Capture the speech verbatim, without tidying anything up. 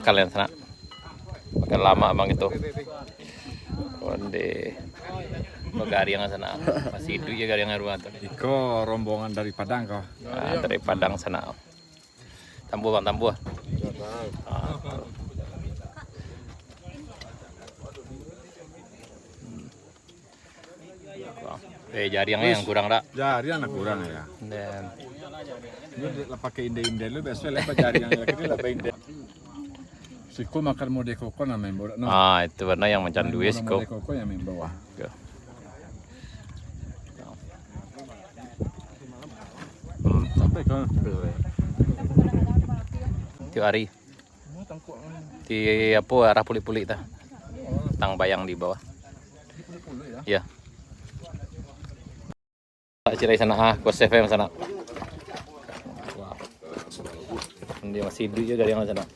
Kalian sanak. Makan lamak bang itu. Onde. Bagariang sanak. Masih iduik je gariang rumah tu. Iko rombongan dari Padang ko. Ah, dari Padang sanak. Tambuah bang, tambuah. Ah, tu. Eh, jariang yang kurang dak? Jariang lah kurang ya. Dan ini lah pakai inde-inde lu biasa lah jariang lagi lah pakai inde. Siko makan mode koko nah main bola. No. Ah, itu warna yang macam duit siko. Mode koko yang main bawah. Yo. Hmm. Sampai ke. Tiap hari. Di apo arah pulik-pulik tu. Tang bayang di bawah. Ya. Tak cirai sanak ah, Kos F M sanak. Wah. Dia masih hidup juga dia sanak.